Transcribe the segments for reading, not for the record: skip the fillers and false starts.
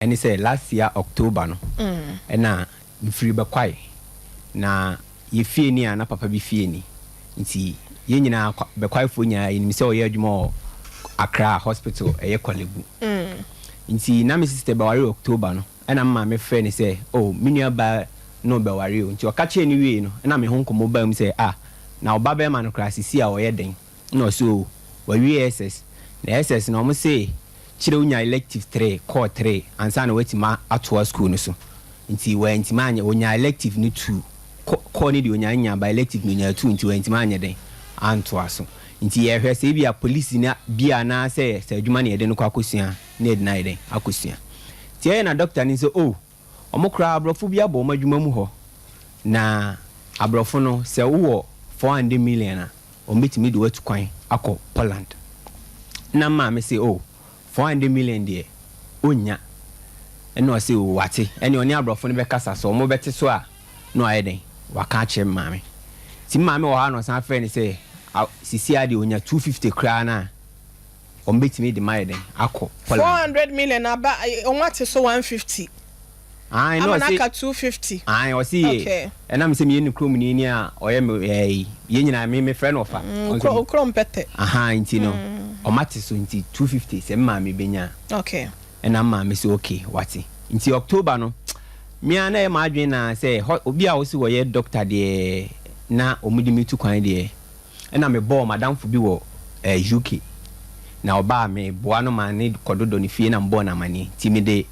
Ɛne sɛ last year October no ɛna mefiri bɛkwae na yɛ fie ni a na papa bi fie ni nti yɛn nyinaa bɛkwaefoɔ nyinaa yɛnim sɛ ɔyɛ adwuma wɔ Accra hospital ɛyɛ Korle Bu nti na me sister bɛware October no ɛna me maame frɛ no sɛ oh me nua baa no bɛware o nti ɔka kyerɛɛ no wiei no ɛna me ho nkɔmmɔ baa mu sɛ ah na ɔba bɛɛma no koraa sisi a ɔyɛ dɛn ɛna ɔse oh wawie SS na SS no ɔmo se kyerɛ wonya elective tre kɔɔ tre ansa na watumi atoa school no so nti wantumi anyɛ onyaa elective no two kɔ kɔɔ no deɛ onyaa nyaa but elective no onyaa two nti wantumi anyɛ dɛn antoa so nti yɛhwɛ sɛ ebia police no bi anaa sɛ sɛ adwuma na yɛde no kɔ akɔsua na yɛde no ayɛ dɛn akɔsua nti ɛyɛ na doctor no sɛ oh wɔn koraa aborɔfo bi abɔ wɔn adwuma mu hɔ na aborɔfo no sɛ wowɔ 400 million a Wɔbɛtumi de wo atu kwan akɔ Poland. Nna maame se oh, 400 million deɛ ɔnnya. Ɛna ɔse oh, wate, ɛneɛ ɔne aborɔfo no bɛkasa, sɛ wɔbɛte so a na wayɛ dɛn, waka akyerɛ me maame. Nti me maame wɔ hɔ a na ɔsan frɛɛ no sɛ, seesei ara deɛ ɔnya 250 koraa no a, wɔbɛtumi de mayɛ dɛn akɔ Poland. 400 million aba, wɔate so 150. Aane, na Ama no ɔse, aka 250. Aane, ɔse ye, Okay. ɛnam sɛ meyɛ ne kuromni ni a ɔyɛ me ɛɛi, yɛn nyinaa, me mefrɛ no ɔfa. Mm, Ɔno nso kuro, wo kurom pɛtɛ. Ahaa, nti no, ɔmate so nti 250 sɛ me maame bɛnya a. Okay. Ɛna me maame se okay, wate. Nti October no, me ara na ɛyɛ m'adwene naa sɛ hɔ, obi a ɔse ɔyɛ doctor deɛ na wɔde me tu kwan deɛ, Ɛna me bɔɔ m'adamfo bi wɔ eh UK na ɔbaa me boa no ma ne kɔ dodɔ ne fie na me bɔɔ no amaneɛ nti me de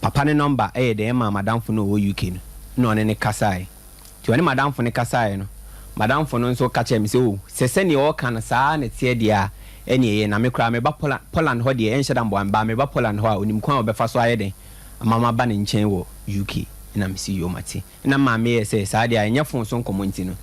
papa no number ɛyɛ dɛn ɛmaa m'adamfo no ɔwɔ UK no na ɔne no kasaɛ nti ɔne m'adamfo no kasaɛ no m'adamfo no nso ka kyerɛɛ me sɛ oh sɛ sɛdeɛ ɔɔka no saa na ɛteɛ deɛ a ɛneɛ ɛyɛ na me koraa meba Poland Poland hɔ deɛ ɛnhyɛ da mboa me but meba Poland hɔ a ɔnim kwan a ɔbɛfa so ayɛ dɛn ama maba ne nkyɛn wɔ UK ɛna me se yoo mate. Nna Maame yɛ sɛ saa deɛ a ɛnyɛ fon so nkɔmmɔ nti no,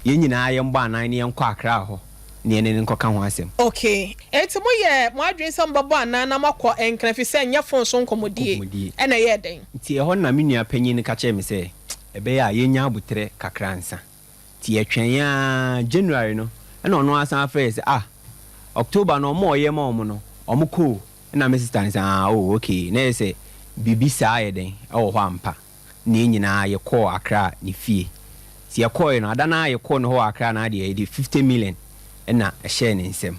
yɛn nyinaa yɛmbɔ anan na yɛnkɔ Accra hɔ na yɛne no nkɔka ho asɛm. Ok, enti moyɛɛ mo adwene sɛ mobɛbɔ anan na moakɔ Nkran efisɛ ɛnyɛ fon so nkɔmmɔdie Nkɔmmɔdie. na ɛyɛɛ dɛn? Nti ɛhɔ no na me nua panyin no ka kyerɛɛ me sɛ ɛbɛyɛ a yɛnnya aboterɛ kakra ansa. Nti yɛtwɛn ara, January no ɛna ɔno ara san frɛɛ yɛ sɛ ah, October no wɔn a ɔyɛ ma wɔn no, wɔkɔ o. Ɛna me sister no sɛ ah oh ok, na ɛyɛ sɛ biribi saa ayɛ dɛn ɛwɔ hɔ ampa. na yɛn nyinaa yɛkɔɔ Accra ne fie. Nti yɛkɔɔɛ no, ada no ara yɛkɔɔ ne hɔ wɔ Accra no ara deɛ, yɛde 50 million na ɛhyɛɛ ne nsam.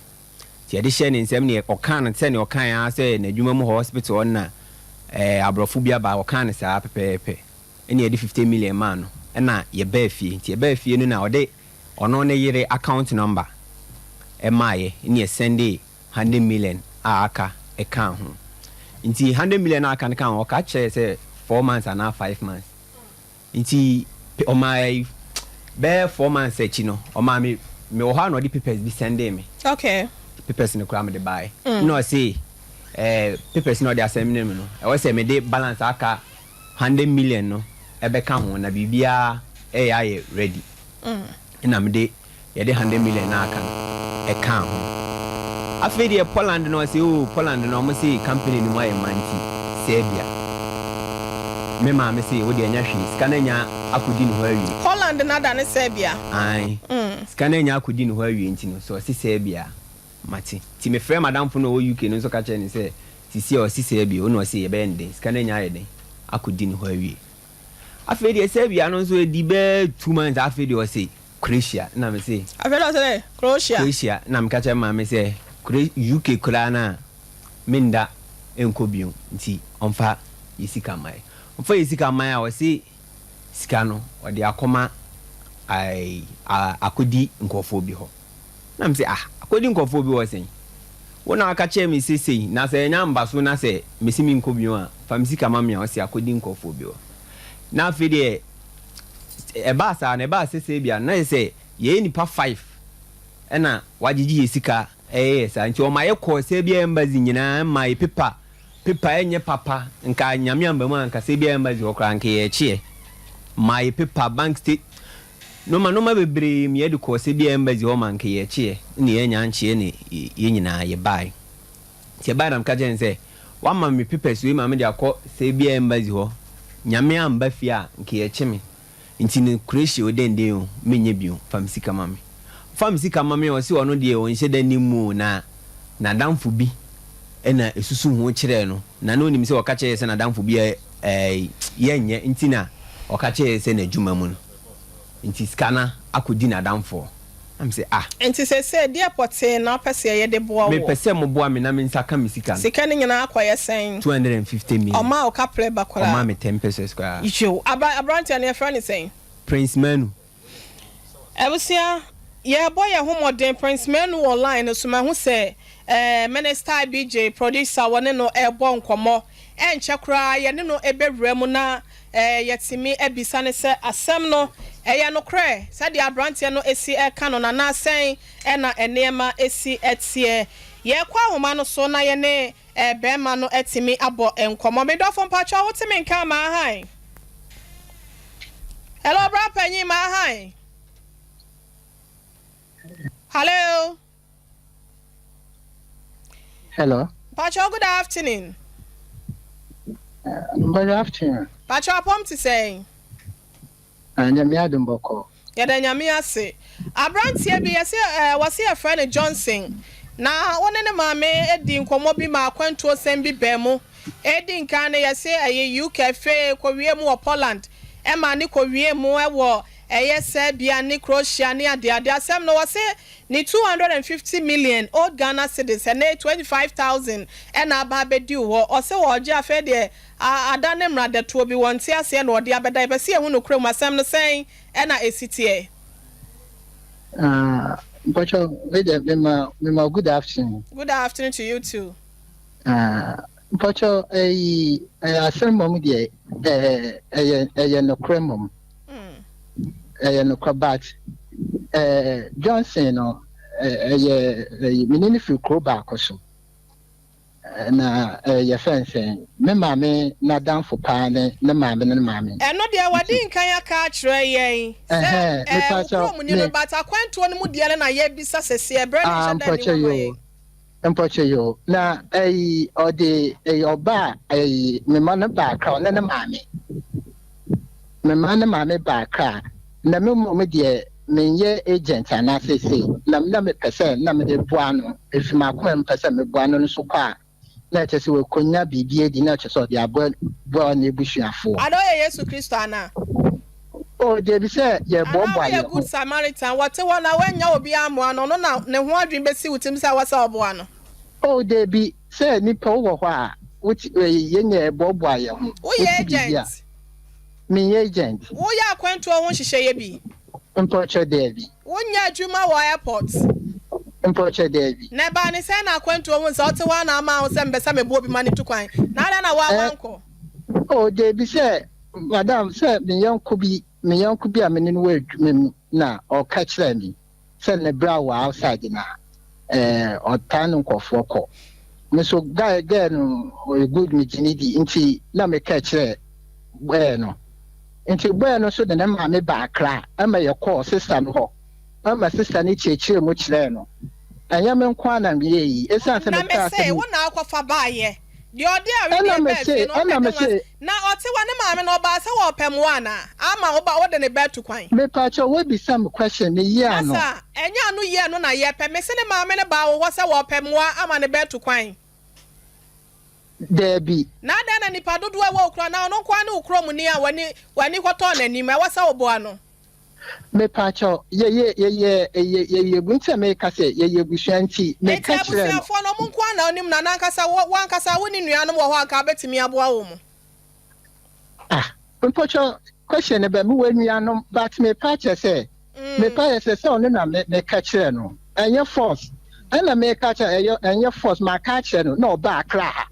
Nti yɛde hyɛɛ ne nsam no, ɔkaa no sɛdeɛ ɔkaeɛ ara sɛ n'adwuma mu hɔ hospital hɔ no na ɛɛ aborɔfo bi aba, ɔkaa no saa pɛpɛɛpɛ. Ɛna yɛde 50 million maa no, ɛna yɛbaa fie. Nti yɛbaa fie no na ɔde ɔno ne yere account number maaeɛ, ɛna yɛsɛndee 100 million a aka kaa ho. Nti 100 million a aka no kaa ho, ɔka kyerɛɛ sɛ 4 months anaa 5 months. Nti ɔmaa bɛyɛ 4 months akyi no, ɔmaa me, mewɔ hɔ a na ɔde papers bi sɛndee me. Papers no koraa mede baeɛ. Ɛna ɔse papers no a ɔde asɛnde me no, ɛwɔ sɛ mede balance a aka 100 million no ɛbɛka ho na biribiara ɛyɛ ayɛ ready. Ɛna mede yɛde 100 million no a aka no ɛkaa ho. Afei deɛ Poland no ɔse oo Poland no ɔmo se company no mu ayɛ ma nti Serbia. Me maame se wo deɛ nyɛ hwee sika no anya akɔdi ne hɔ awie. Poland no adane Serbia. Ae sika no anya akɔdi ne hɔ awie nti no sɛ ɔse Serbia a mate. Nti me frɛɛ m'adamfo no a ɔwɔ UK no nso ka kyerɛɛ no sɛ sisi a ɔse Serbia o na ɔse yɛbɛyɛ no dɛn sika no anya ayɛ dɛn akɔdi ne hɔ awie. Afei deɛ Serbia no nso ɛdi bɛyɛ 2 months afei deɛ ɔse Croatia na me se. Afei deɛ ɔse dɛ Croatia. Croatia na meka kyerɛ maame sɛ UK koraa no a menda nkɔ bio nti ɔmfa yɛ sika mma yɛ. Ɔmfa yɛ sika mma yɛ a ɔse sika no ɔde akɔma akɔdi nkurɔfoɔ bi hɔ. Na me se ah akɔdi nkurɔfoɔ bi hɔ sɛn? Wo na waka kyerɛ me se sei na sɛ ɛnya mba so na sɛ mese menkɔ bio a fa me sika ma me a ɔse akɔdi nkurɔfoɔ bi hɔ. Na afei deɛ ɛbaa saa no, ɛbaa sɛ sɛ ebia na yɛ sɛ yɛyɛ nnipa five ɛna wagyegye yɛ sika ɛyɛ yɛ saa nti ɔma yɛ kɔɔ Serbia embassy nyinaa ɛma yɛ paper paper ɛnyɛ papa nka Nyame amba mu a nka Serbia embassy hɔ koraa nka yɛkyeɛ ma yɛ paper bank state noma noma bebree ma yɛde kɔɔ Serbia embassy hɔ ma nka yɛkyeɛ ɛna yɛanya ankyeɛ na yɛ nyinaa yɛbae. Nti ɛbae na meka kyerɛɛ no sɛ, Woama me papers wei ma mede akɔ Serbia embassy hɔ, Nyame amba fie a nka yɛkye me, nti no Croatia o dɛndɛn o menyɛ bio, fa me sika ma me. Ɔfaa me sika ma me a ɔse ɔno deɛ ɔnhyɛ da nnim mu o na n'adamfo bi Ɛna ɛsusu ho kyerɛɛ no, na na ɔnim sɛ ɔka kyerɛɛ sɛ n'adamfo bi ɛɛ yɛnyɛ nti na ɔka kyerɛɛ sɛ n'adwuma mu no nti sika no akɔdi n'adamfoɔ. Na mese ah. Nti seesei deɛ pɔtee na wopɛ sɛ yɛyɛ de boa Mepɛ woɔ? sɛ moboa me na me nsa ka me sika no. Sika no nyinaa akɔyɛ sɛn? 250 million. Ɔmaa wo kaprɛ ba koraa? Ɔmaa me 10 pesos koraa. Yoo, aba aberanteɛ no yɛfrɛ no sɛn? Prince Manu. Abusua, yɛrebɔ yɛn ho mmɔden, Prince Manu wɔ line no so, mahu sɛ eh, Minister IBJ, producer, wɔne no rebɔ nkɔmmɔ. Ɛnkyɛ koraa yɛne no bɛwura mu na eh, yɛatumi abisa no sɛ asɛm no, ɛyɛ nokorɛ sɛdeɛ aberanteɛ no si reka no no anaa sɛn na nneɛma si teɛ. Yɛrekɔ ahoma no so na yɛne eh, barima no atumi abɔ nkɔmmɔ. Me dɔfo, mpakyɛw wote me nka a, maahan? Hello, bra panyin, maahan? Hello? Hello. Mpakyɛw, good afternoon. Good afternoon. Mpakyɛw, apɔm te sɛn? Nyame adom bɔkɔɔ. Yɛda Nyame ase. Abranteɛ bi yɛse ɛɛ wɔse yɛfrɛ no Johnson na wo ne ne maame dii nkɔmmɔ bi ma akwantuo sɛm bi baa mu. Edi nkan no yɛse ɛyɛ UK afei kɔwiee mu wɔ Poland ɛma ne kɔwiee mu wɔ ɛyɛ Serbia ne Croatia ne adeade. Asɛm no wɔse ne 250 million old Ghana cedis ɛnɛ 25,000 ɛna aba abɛdi wo hɔ. Ɔse ɔɔgye afei deɛ A Ada ne mmara dɛtoɔ bi, wɔnte aseɛ na wɔde abɛda. Yɛpɛ sɛ yɛhu nokorɛ mu asɛm no, sɛn na ɛsi teɛ? Ah, mpacho, me de me ma me ma good afternoon. Good afternoon to you too. Ah, mpacho, eh, eh asɛm mom deɛ eh eh eh nokorɛ mom. Ɛyɛ nokorɛ but eh Johnson no eh eh me ne no firi kuro baako so. Na yɛfrɛ no sɛn? Me maame n'adamfo paa ne ne maame ne ne maame. Ɛno deɛ wadi nkan aka akyerɛ yɛn sɛ ɛɛ wo kurom ni no but akwantuo no mu deɛ no na yɛbisa sɛseɛ berɛ no nhyɛ da nni hɔ ma yɛn. Mpɔkyɛ yoo na ɛyi ɔde ɛyi ɔbaa ɛyi me ma no baa Accra ɔne ne maame me ma ne maame baa Accra na me mmom deɛ menyɛ agent anaasɛ sei na na mepɛ sɛ na mede boa no efi m'akoma mu pɛ sɛ meboa no nso kɔ a na ɛkyɛ sɛ wakonya biribi adi na ɛkyɛ sɛ ɔde aboa boa n'abusuafoɔ. Ada ɔyɛ Yesu Kristo anaa? Oh, dabi sɛ Anaa yɛboaboa woyɛ yɛn ho. Good Samaritan, wɔte hɔ na woannya obiara ammoa no, ɔno na ne ho adwene bɛsi wo tirim sɛ ɛwɔ sɛ ɔboa no? Oh, dabi sɛ nipa wowɔ hɔ a wote yɛn nyɛ yɛboaboa yɛn ho Woyɛ wote biribi a. agent? Menyɛ agent. Woyɛ akwantuo ho nhyehyɛeɛ bi? Mpɔkyɛ daabi. Wonyɛ adwuma wɔ airport? Mpɔkyɛ daabi. Na ɛbaa ne sɛn na akwantuo ho nsɛ wote hɔ ara na ama wo sɛ mepɛ sɛ meboa obi ma no tu kwan, na adɛn na wo ara Eh, woankɔ? oh daabi sɛ madam sɛ me yɔnko bi me yɔnko bi a me ne no wɔ adwuma mu na ɔka kyerɛɛ me sɛ ne bra wɔ outside na eh, ɔtaa ne nkurɔfoɔ kɔ. Me so guy girl no ɔyɛ good megye ne di nti na meka kyerɛ bɔɛ no. Nti bɔɛ no nso de ne maame baa Accra ma yɛkɔɔ sista no hɔ ma sista no kyerɛkyerɛɛ mu kyerɛɛ no. Ɛnyɛ me nko ara na meyɛɛ yi, ɛsiane sɛ Na mekaa sɛ mese, me. wo na wokɔfa baeɛ. Deɛ ɔde Ɛna awedeɛ baa mese, fie no, ɛna ɔmmɛdi ho mese. asɛm. Na ɔte hɔ, ne maame no, ɔbaa sɛ wɔrepɛ mmoa anaa? Ama wo ba, wode ne ba atu kwan. Mepakyɛw, woabisa me question, meyi ano. Masa, ɛnyɛ ano yie no na yɛpɛ. Mese ne maame no baa wo hɔ sɛ wɔrepɛ mmoa ama ne ba atu kwan. Daabi. Na adɛn na nnipa dodoɔ a ɛwɔ wo kuro anaa ɔno nko ara ne wo kuromni a w'ani w'ani kɔtɔɔ n'anim? Ɛwɔ sɛ woboa no. Mepakyɛw, yɛyɛ yɛyɛ yɛ yɛyɛ abu nti a meka sɛ yɛyɛ abusua nti Enti meka kyerɛɛ no. abusuafoɔ no, wɔn nko ara na wonim no anaa ankasa wo wo ankasa wonni nuanom wɔ hɔ a anka wobɛtumi aboa wɔn? Ah, mpakyɛw question no bɛ mewɔ anuanom but mepa kyerɛ sɛ mepa yɛ sɛ sɛ ɔno na me meka kyerɛ no ɛnyɛ force ɛna meka kyerɛ ɛyɛ ɛnyɛ force maka akyerɛ no na ɔba Accra ha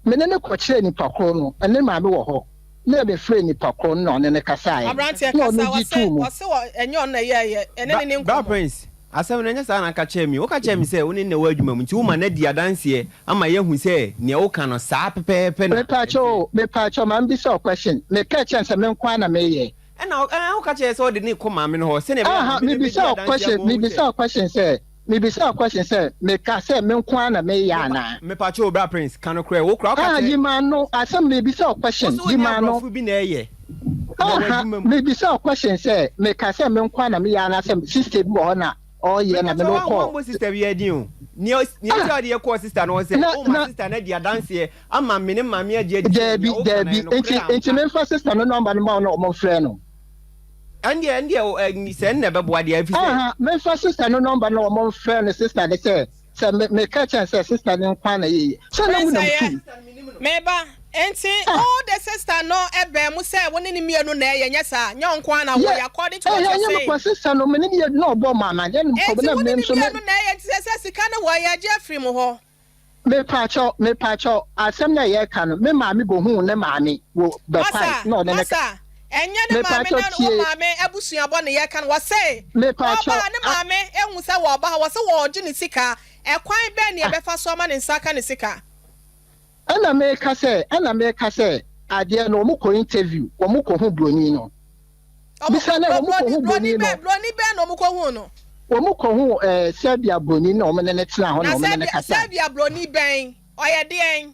me ne no kɔkyerɛ nipa koro no ɛne maame wɔ hɔ na mefrɛ nipa koro no na ɔne no kasaeɛ Aberanteɛ na kasa ɔno gye ɔse too mu. ɔse wɔ ɛnyɛ ɔno na ɛyɛɛyɛ ɛne Bra ne ne Bra nkɔmmɔ. Prince, asɛm no ɛnyɛ saa na ka kyerɛɛ me. Woka kyerɛɛ me sɛ wo ne no na ɛwɔ adwuma mu nti woma no adi adanseɛ ama yɛahu sɛ nea woka no saa pɛpɛɛpɛ na Mepaakyɛw ɛteɛ. o, mepaakyɛw ma mebisa wo question, meka kyerɛ no sɛ me nko ara na meyɛ. Ɛna ɛɛ woka kyerɛɛ sɛ ɔde no rekɔ maame no hɔ sɛnea ɛbɛyɛ a Aha, maame no bɛdi mebisa wo adanseɛ question, ama wahu sɛ. mebisa wo question sɛ, mebisa wo question sɛ, meka sɛ me nko ara na meyɛ Mepa anaa? mepaakyɛw o Bra Prince, ka nokorɛ, wo koraa woka Ah, kyerɛ. yi m'ano, asɛm mebisa wo Wo question, se wo yi ne m'ano. aborɔfo bi na ɛyɛ na wɔ Aha, adwuma mu. mebisa wo question sɛ, meka sɛ me nko ara na meyɛ anaasɛ sister bi wɔ hɔ na ɔreyɛ na me Mepakyɛw ne wo woan kɔɔ. woammɔ sister biara din o. Nea nea nti a ɔde yɛ kɔɔ sister no hɔ sɛ, Na woma na sister no adi adanseɛ ama me ne maame agye adi sɛ daabi nea woka no daabi ɛyɛ nokorɛ nti nti ampa. memfa sister no number no ma wo na ɔmo mfrɛ no. Ɛndeɛ ɛndeɛ ɛ sɛ ɛnna ɛbɛboa deɛ ɛfiri sɛ. Aha memfa sister no number no na ɔmo mfrɛ no sister no sɛ sɛ me meka kyerɛ no sɛ sister no nko ara na ɛyɛ yie sɛ na Prince mo na ɛyɛ motum. me ba nti Ah wo de sister no baa mu sɛ wo ne no mmienu na ɛyɛ nyɛ saa nyɛ wo nko ara na yɛ woyɛ according to what ɛyɛ you're ɛnyɛ me saying kwa sister no me ne no yɛ na ɔbɔ ma amaneɛ no mkɔ nti na wo me ne no nso me mmienu na ɛyɛ nti sɛ sɛ sika no wɔ yɛgye afiri mo hɔ. Mepaakyɛw, mepaakyɛw, asɛm no a yɛreka no, me maame bohuu ne maame wɔ Bɛkwae Masa, na ɔne no ka. masa, ɛnyɛ ne maame Mepaakyɛw ne wo tie, maame abusuabɔ na yɛreka no, wɔse wɔba mepaakyɛw, a ne a, maame ehu sɛ wɔba ha, wɔse wɔregye ne sika, ɛkwan bɛn na ah, yɛbɛfa so ama ne nsa aka ne sika? ɛna meka sɛ, ɛna meka sɛ, adeɛ no, wɔn kɔ interview, wɔn kɔ hu broni no. Ɔmo, Bisa no, bro, wɔn kɔ broni, hu broni broni no. bɛn, broni bɛn na wɔn kɔ huu no? Wɔn kɔ hu ɛɛ Serbia broni na wɔn ne no tena hɔ Na na wɔn ne no Serbia, kasa. Serbia broni bɛn? Ɔyɛ deɛn?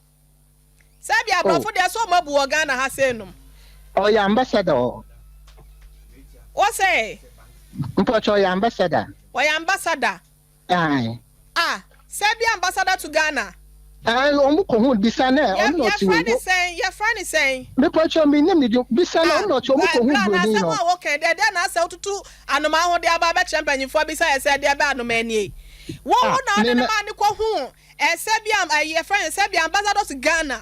Serbia Oh, aborɔfo deɛ sɛ wɔn abu wɔ Ghana ha sei nom. ɔyɛ ambassador ɔ. Wo se? Mpɔkyɛ ɔyɛ ambassador. Ɔyɛ ambassador. Ae. Ah, Serbia ambassador to Ghana. Ae, wɔn kɔ hu bisa no ɛ, Yɛ, ɔno na ɔte yɛfrɛ wei. ne sɛn? Yɛfrɛ ne sɛn? Mepɔkyɛ mennim ne din, bisa no, Ah, ɔno na ɔte, wɔn bra, kɔ hu bra, na broni asɛm no. a woka yi, deɛ deɛ na asɛ wotutu anomaa ho de aba abɛkyerɛ mpanyinfoɔ abisa yɛ sɛ deɛ bɛ anomaa nie. Wo, wo Ah, na wode me ne me. maa ne kɔ hu eh, Serbia, eh, yɛfrɛ no Serbia ambassador to Ghana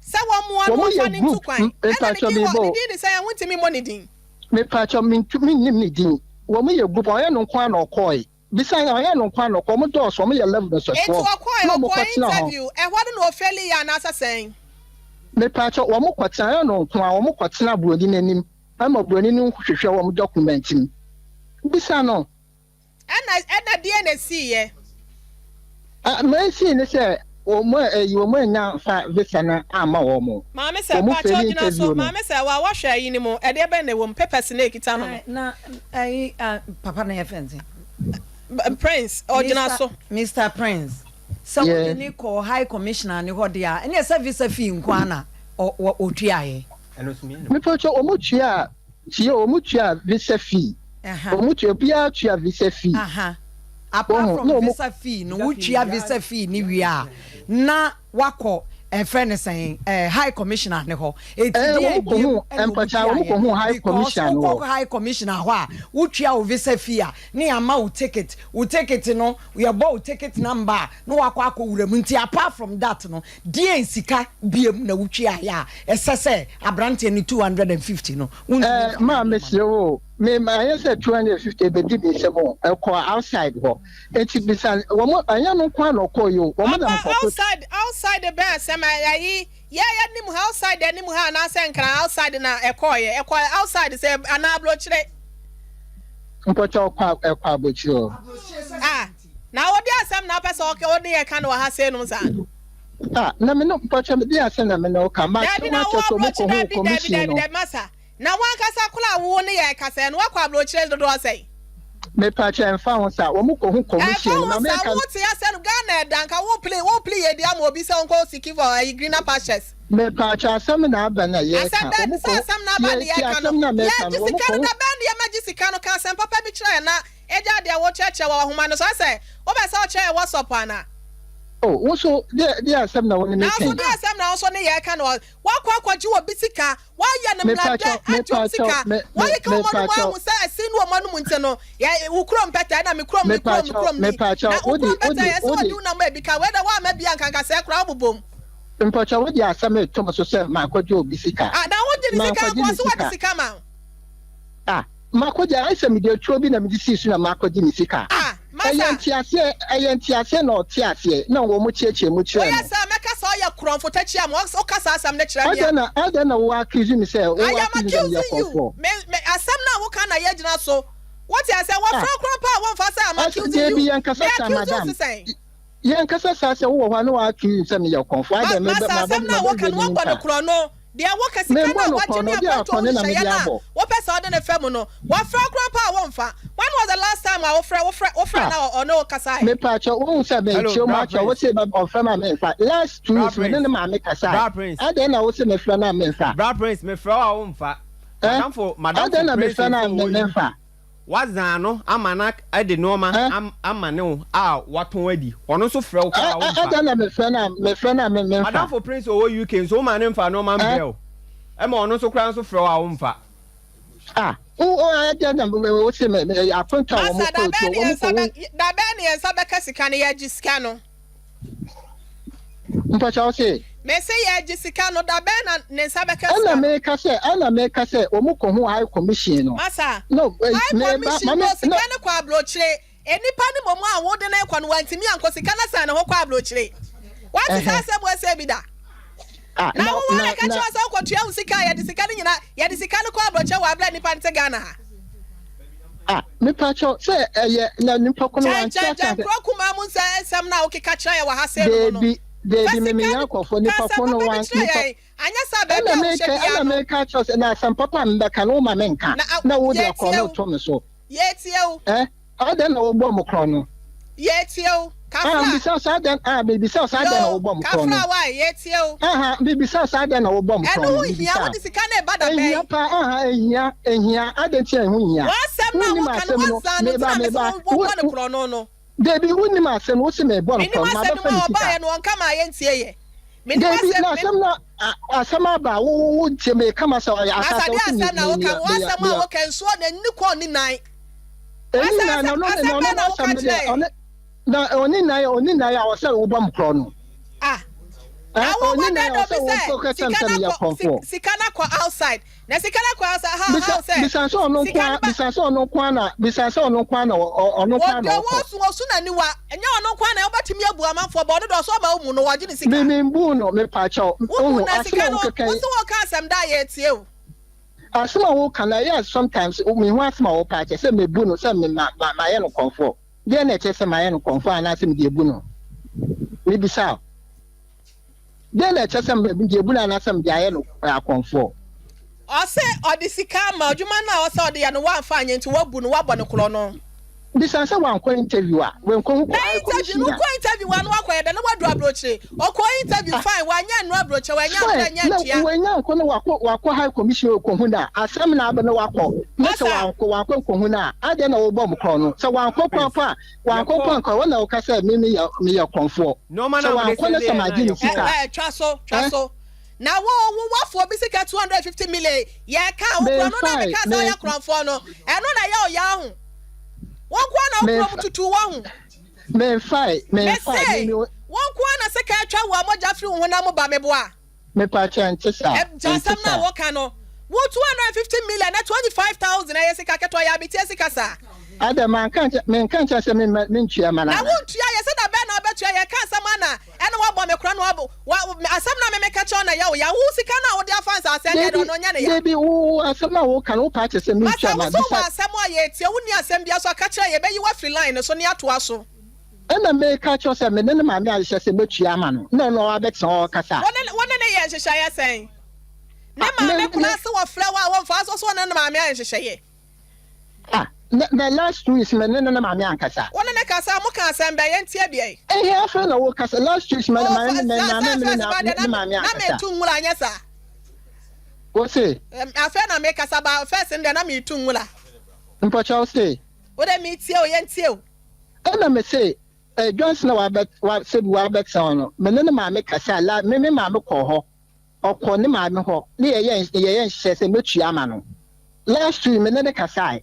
sɛ wɔmmoa no Wɔn wɔmfa yɛ no ntu group, kwan. Ɛna ne mepatwɔ din wɔ, mebɔ ne o. din ne sɛn a wontumi mmɔ ne din. Mepatwɔ mentu mennim ne din. Wɔn yɛ group, ɔnyɛ no nko ara na ɔkɔɔe. Bisa no, ɔnyɛ no nko ara na ɔkɔɔ, wɔn dɔɔso, wɔn yɛ 11 Enti sɛfoɔ ɔkɔɔe, na wɔn ɔkɔɔ kɔtena hɔ. interview, ɛhɔ no na ɔfɛli yɛ anaasɛ sɛn? Mepatwɔ wɔn kɔtena, ɔnyɛ no nko ara, wɔn kɔtena buroni no anim ma buroni no hwehwɛ wɔn document mu. Bisa no. Ɛna ɛna deɛn na ɛsiiɛ? Ah, ma esii ne sɛ wɔn a ɛyi wɔn annya nfa visa no amma wɔn. Maame sɛ, Wɔn mpakyɛw faili gyina so, interview no. maame sɛ, wa wahwɛ ayi no mu, ɛdeɛ bɛn na ɛwɔ mu, papers no a ɛkita no no. Na ayi ah, papa no yɛfrɛ no sɛn? Prince, ɔgyina Mister so. Mister Prince, sɛ wode Yes. no kɔɔ High Commissioner no hɔ deɛ a, ɛneɛ sɛ visa fee nko ara na ɔ wɔ ɔtuaeɛ. Ɛno nso meyɛ no. Mepakyɛw wɔn tuaa, tie o, wɔn tuaa visa fee. Wɔn tua obiara tua visa fee. Aha. Apart Wohu from na wɔn. visa fee no, wotua visa fee no wie a, na wakɔ ɛfrɛ no sɛn ɛɛ high commissioner no hɔ. Eti Ɛɛ deɛ wɔn kɔ ebiem hu ɛna wɔn mpakyɛ wɔn tua kɔ hu yɛ high because commissioner no wokɔ hɔ. high commissioner hɔ a, wotua wo visa fee a, ne yɛama wo ticket. Wo ticket no, yɛbɔ wo ticket number a, na wakɔ akɔ wura mu. Nti apart from that no, deɛn sika biem na wotuaeɛ a ɛsɛ sɛ aberanteɛ no 250 no wontumi Ɛɛ mfa maa nyɛ nneɛma no? mesrɛ wo o, me ma ɛnyɛ sɛ 250 ebedi me nsam o, ɛkɔɔ outside hɔ. Enti bisa wɔn ɛnyɛ no nko ara na ɔkɔɔ yi o, wɔn nam Papa kɔko. outside outside bɛn asɛm ayi yɛ yɛ nim ha outside anim ha anaasɛ nkran outside na ɛkɔɔ yɛ ɛkɔɔ outside sɛ anaa abrokyire. Mpɔkyɛ ɔkɔ ɛkɔ abrokyire o. Ah na wode asɛm na wopɛ sɛ ɔka wode yɛ ka no wɔ ha sei nom saa no. Ah na me no mpɔkyɛ me de asɛm na me ne wo ka ma Dabi kyerɛ na wo wo akyerɛ sɛ ɔmo abrokyi kɔ hu dabi dabi commission dabi no. dabi masa Na w'ankasa koraa a wo ne yɛn rekasa yi no, woakɔ aburokyire dodoɔ sɛn? Mepakyɛ ɛmfa ho sa, wɔn kɔ hu Ɛmfa commission no, ho ma sa, menka. wo te asɛ no, Ghana ɛda, nka wo pli, wo pli yɛ di ama obi sɛ ɔnkɔ seeking for ayi greener pastures. Mepakyɛ asɛm na aba na Asɛm yɛreka, bɛn, wɔn sɛ kɔ, asɛm na aba tie ne tie yɛreka no, asɛm na mɛka yɛgye no, wɔn sika kɔ no, hu. da bɛn ne yɛmɛgye sika no, ka asɛm papa bi kyerɛ yɛn na agya deɛ wokyerɛkyerɛ wɔ ahoma no so, asɛ wopɛ sɛ wokyerɛ yɛn WhatsApp anaa? Oh, wo nso deɛ deɛ asɛm na wo ne me Nanso ka yi. deɛ asɛm na wo nso ne yɛreka no, woakɔ akɔgye obi sika, Wɔayɛ no mmara dɛ Mepakyɛw, agye wɔn mepakyɛw, sika. me, me, Wɔayɛ ka wɔn anom mepakyɛw, ahu sɛ ɛsen ne wɔn anom nti no, yɛ, wo kurom pɛtɛ ɛna me kurom, me kurom, me mepakyɛw, kurom ni. Na mepakyɛw, wo wode, kurom pɛtɛ wode, yɛ sɛ wode, wɔde wo nam a ebi ka, wei dɛ woamma bi anka nka sɛɛ koraa wobobom. mpakyɛw, wode asɛm reto me so sɛ makɔgye obi sika. Ah, na wogye ne sika Mankɔgye nko, ne ɔse wɔde sika. sika ma wo. Ah, makɔgye, ayɛ sɛ mede atuo bi na mede sii so na makɔgye ne sika. Ah, Ɛyɛ masa. nteaseɛ, ɛyɛ nteaseɛ na ɔte aseɛ na wɔn kyeakyea mu kyerɛ Woyɛ no. saa a, mɛka sɛ ɔyɛ korɔmfo takyia ma woka saa asɛm no kyerɛ me a. Adɛn na, adɛn na wo accuse me sɛ, wo I am accuse me sɛ meyɛ accusing you. korɔmfoɔ? Me, me, asɛm no a woka na yɛgyina so. Wote aseɛ? Wɔfrɛ Ah, wo koraa mpo a womfa sɛ I'm ɛsɛ, accusing deebi you. yɛnkasa Me saa accuse wo madam. se sɛn? Yɛnkasa saa sɛ wowɔ hɔ a na wo accuse me sɛ meyɛ korɔmfoɔ. Ma, Adɛn, mebɛ, masa, mabɔ, asɛm no a mabɔ woka no, dua woabɔ no nipa. korɔno. Deɛ woka, sika no Memmɔ a no woagye korɔno, ne deɛ akwantuo akɔne na mede nhyehyɛeɛ no a abɔ. wopɛ sɛ wode no fa mu no, wɔfrɛ wo koraa mpo a womfa. When was the last time a wofrɛ, wofrɛ, wofrɛ Ah, na ɔne wo kasaeɛ? mepaakyɛw, wohu sɛ Hello, mekyerɛ mu Bra akyerɛ wo Prince. se ɔmfrɛ me a memfa. Last 2 Bra weeks me ne Prince. ne maame kasae. Bra Prince. Adɛn na wose mefrɛ no a memfa? Bra Prince, mefrɛ wo a womfa. Eh? Madamfo, Adɛn madamfo na Prince mefrɛ no nso a wɔ memfa? Woazan no ama no de nnoɔma ama ne wo a watɔn adi. Ɔno nso frɛ wo koraa a womfa. Adɛn na mefrɛ no a mefrɛ no a memfa? W'adamfo Prince a ɔwɔ UK nso womaa no mfaa nnoɔma mbrɛɛ wo. Ɛma ɔno nso koraa nso frɛ wo a womfa. Ah, wo adɛn na wose me akwantu a wɔn Masa, kɔ da bɛn nti ne wɔn yɛn nsa kɔ bɛ, da bɛn ne yɛn nsa bɛka sika no? Yɛgye sika no. Mpakyɛ wo se? Mese yɛgye sika no, da bɛn na ne nsa bɛka sika Ɛna no? meka sɛ, ɛna meka sɛ wɔn kɔ hu high commission no. Masa, No, eh, High meba, commission mame, no, no. sika no kɔ aburokyire. Nnipa no mmom a wode no rekɔ no, wantumi ankɔ, sika no san ne ho kɔ aburokyire. Woate saa Ɛhɛ. asɛm wei sei bi da? Ah, Na na, wo ara na, na ɛka na. kyerɛ wo sɛ wokɔtua wo sika a, yɛde sika no nyinaa, yɛde sika no kɔ aburokyire wɔ aberɛ a nnipa no te Ghana ha. Ah, mepakyɛw, sɛ ɛyɛ na nipa ko no Kyɛn, wante kyɛn, ase kyɛn anka. kuro kumaa mu nsɛ nsɛm no a wokeka kyerɛ yɛn wɔ ha sei no mu no. Deebi, Fa deebi, me sika menya no, nkurɔfoɔ, ka nipa asɛm ko no papa bi wan, kyerɛ nipa. yɛn, anyɛ saa a baabi Ɛna a wohyɛ meka, biara ɛna no. meka kyerɛ sɛ, na asɛm papa a mebɛka no woma menka, Na a, na wode yɛretie akorɔ no wo, to me so. yɛretie wo. Ɛ, adɛn na wobɔ mo korɔ no? Yɛretie wo. Ah, Kafra. mebisa wo sɛ adɛn, ah, mebisa wo sɛ adɛn na Yoo, wobɔ mo korɔ no? kafra wai, yɛretie wo. Aha, mebisa wo sɛ adɛn na wobɔ mo Ɛno korɔ no? ho hia, Mebisa wo. wode sika no reba da Ehia bɛn? paa, aha, ehia, ehia, adɛn nti na ɛho hia? W'asɛm no a Wonnim woka no, asɛm no, woazan no nti meba, na mese meba, wo wo, wobɔ no wo, korɔno no. Dabi, wonnim asɛm no, wose mebɔ no Menim korɔno, asɛm no mabɛfa mu ne a sika. ɔbaeɛ no ɔnka maa yɛntie yɛ. Menim Dabi, asɛm, na me. asɛm no, a, asɛm aba a, wo, wo, wo ntie, meka m'asɛm, ɔyɛ Masa, asase, deɛ wose me, asɛm na me, woka, meyɛ, wo meyɛ, asɛm a meyɛ. woka nsuo na ɛnni kɔn nni nan. Ɛnni Asɛ, nan, na asɛ, ɔno ne, asɛm na ɔno bɛn na woka n'asɛm no deɛ, kyerɛ yɛn? ɔne, na ɔnni nan, ɔnni nan a, ɔsɛ wobɔ me korɔ no. Ah, Ɛ, na wo, ɔnni wo nan dɛn a, na ɔsɛ obi wo, sɛ woka kyerɛ me sika sɛ no meyɛ akɔ, si, korɔmfoɔ. sika no akɔ outside. Na sika no akɔ outside, how, Bisa, how sɛ bisa sɛ ɔno nko sika no ara, ba. bisa sɛ ɔno nko ara na, bisa sɛ ɔno nko ara na, ɔ, ɔ, ɔno nko ara Wɔde na ɔwɔ ɔkɔ. osu osu n'aniwa. Ɛnyɛ ɔno nko ara na wobɛtumi abu amanfoɔ bɔ, ɔno deɛ ɔsɛ ɔma wo mu no, wɔgye ne Me, sika. membu no, mepaakyɛw. Wobu Wohu, na asɛm sika a no, wokeka wo yi, se woka asɛm da a yɛretie wo. asɛm a woka no, ɛyɛ a sometimes mehu asɛm a wopɛ akyɛ, sɛ mebu no, sɛ me, ma, ma, mayɛ no kɔmfoɔ. Deɛn na ɛkyerɛ sɛ mayɛ no kɔmfoɔ anaasɛ mede abu no? Mebisa wo. Dɛn na ɛkyerɛ sɛ mede abu no anaasɛ mede ayɛ no akɔmfoɔ? Ɔse ɔde sika ama, adwuma no a ɔsɛ ɔde yɛ no wamfa anyɛ nti wabu no, wabɔ no korɔno. Bisa sɛ wankɔ interview a, wankɔhu Na high interview no commissioner. wokɔ interview a na wakɔyɛ dɛn na wadu abrokyire? Ɔkɔɔ interview fine wanyɛ annuru abrokyire wanya Fine, ankɔ anya na antua. wanya ankɔ na wakɔ wakɔ high commission rekɔhu no a, asɛm na aba na wakɔ, na sɛ Masa. wankɔ wankɔ nkɔhu no a, adɛn na wobɔ me korɔno? Sɛ wankɔ Prince, koraa mpo a, Wankɔ yɛkɔ. mpo anka wo na woka sɛ me meyɛ meyɛ kɔmfoɔ. Nneɛma Sɛ no a mode wankɔ na sɛnde sɛ yɛn no a magye ne yɛkɔɔ. sika a. Ɛ ɛ twa so twa Eh? so. Na wo wo wafo obi sika 250 million yɛ ka wo korɔ no na Memfae meka sɛ me ɔyɛ korɔmfoɔ no ɛno na ɛyɛ ɔyaa ho. Wo nkoa na wo memfa korɔm tutu wɔ ho. memfae memfae Mese me me wo nkoa na sika atwa wo a mogya firi wo honam mu ba meboa. Mepakyɛ ɛnte saa Gya ɛnte asɛm no a saa. woka no. Wo 250 million na 25,000 ɛyɛ sika ketewa yɛ abetie sika saa. Adɛn manka nkyɛ menka nkyɛ sɛ memma mentua ma no Na ana? wontua yɛ sɛ da bɛn na wobɛtua yɛ ka asɛm ana ɛna wabɔ me korɔ no wabɔ wa asɛm no a me meka kyerɛ wo na ɛyɛ wo ya wo sika no a wode afa nsaase ɛndeɛ deɛ Dabi ɔno ɔnyɛ ne ya. dabi wo wo asɛm a woka no wopɛ akyɛ sɛ Masa mentua wo ma so wɔ bisa asɛm a yɛtie wonni asɛm bia so a ka kyerɛ yɛ yɛbɛyi wo afiri line no so ne atoa so. Ɛna meka kyerɛ wo sɛ me ne ne maame ahyehyɛ sɛ mɛtua ama no na ɔno wabɛtena hɔ ɔkasa. Wo ne wo ne no yɛɛ nhyehyɛeɛ sɛn? Ne Ah, maame me me koraa se wɔfrɛ wo a womfa, wo nso wo ne ne maame ayɛ nhyehyɛeɛ. Ah, na na last 2 weeks me ne ne maame ankasa. Wo ne no kasa a, moka asɛm bɛn? Yɛntie deɛ. Ehe, afei na wokasa, last 2 weeks me Oh, me fa, me sa, maame sɛ me ne first ba deɛ ne na maame na ankasa. metu nwura anyɛ saa? Wo se? Afei na mekasa ba first no deɛ na metu nwura. Mpɔkyɛ wo se? Wo deɛ metie o, yɛntie o. Ɛna me se, eh, Johnson a wabɛ, wa, sɛbi wabɛtena hɔ no, me ne ne maame kasaa, la, me, me maame kɔɔ hɔ, ɔkɔɔ ne maame hɔ, ne yɛyɛ, yɛyɛ nhyehyɛɛ sɛ mɛtua ama no. Last week, me ne no kasae.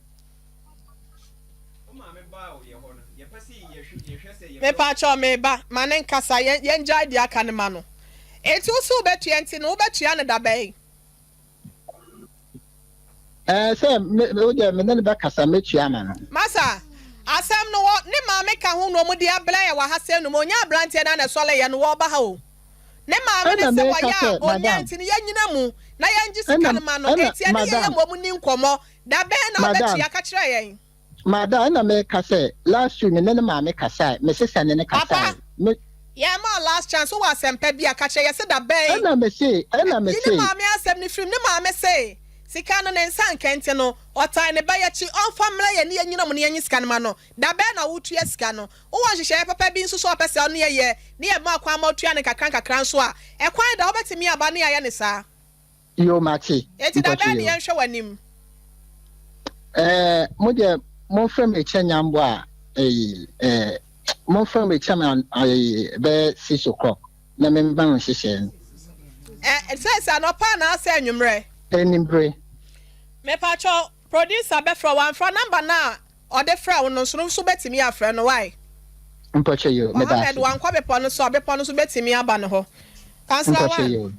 Mepakyɛw, meba, ma no nkasa, yɛn, yɛngyae deɛ aka no ma no. Enti wo se wobɛtua nti no, wobɛtua no da bɛn? Ɛɛ sɛ me wo deɛ me ne no bɛkasa mɛtua ama no. Masa, asɛm no wɔ ne maame ka ho na ɔmo de abrɛ yɛ wɔ ha sɛ num ɔnya abranteɛ no a na ɛsɔre yɛ no wɔ ɔba ha o. Ne maame no Ɛna se meka wɔyɛ a sɛ ɔnya madam nti no yɛnyina mu na yɛngye sika ɛna no ma no ɛna enti ɛne yɛyɛ madam mmom nni nkɔmmɔ. Da bɛn na madam wobɛtua ka kyerɛ yɛn? Madam ɛna meka sɛ last week me ne ne maame kasae me sesa ne no Papa, kasae me. yɛma wo last chance wowɔ asɛmpa bi a ka kyerɛ yɛ se da bɛn? Ɛna mese ɛna Yi ne mese. maame asɛm no firim ne maame se sika no ne nsa nka nti no ɔtan ne ba yi akyi ɔmfa mmrɛ yɛn ne yɛnyina mu na yɛnye sika no ma no. Da bɛn na wotua sika no? Wowɔ nhyehyɛeɛ papa bi nso sɛ ɔpɛ sɛ ɔne yɛ yɛ ne yɛma kwan ma ɔtua no nkakra nkakra nso a, ɛkwan da hɔ bɛtumi aba ne yɛayɛ no saa. Yoo mate Enti da mpɔkyɛ bɛn ne yoo. yɛnhwɛ w'anim? Ɛɛ mo deɛ. Momfrɛ me kyɛ nyambo a ɛyi ɛɛ momfrɛ me kyɛ me ɛyi bɛyɛ 6 o'clock na memma no nhyehyɛɛ no. Ɛ sɛ anɔpa anaasɛ anwummerɛ? Anwummere. Mepakyɛw, producer bɛfrɛ wo. Wamfrɛ number no a ɔde frɛ wo no nso no nso bɛtumi afrɛ no wae. Mpɔkyɛ yo, meda Mohammed ase. wankɔ bepɔ no so a, bepɔ no so bɛtumi aba ne hɔ. Councillor Mpɔkyɛ one. Yo.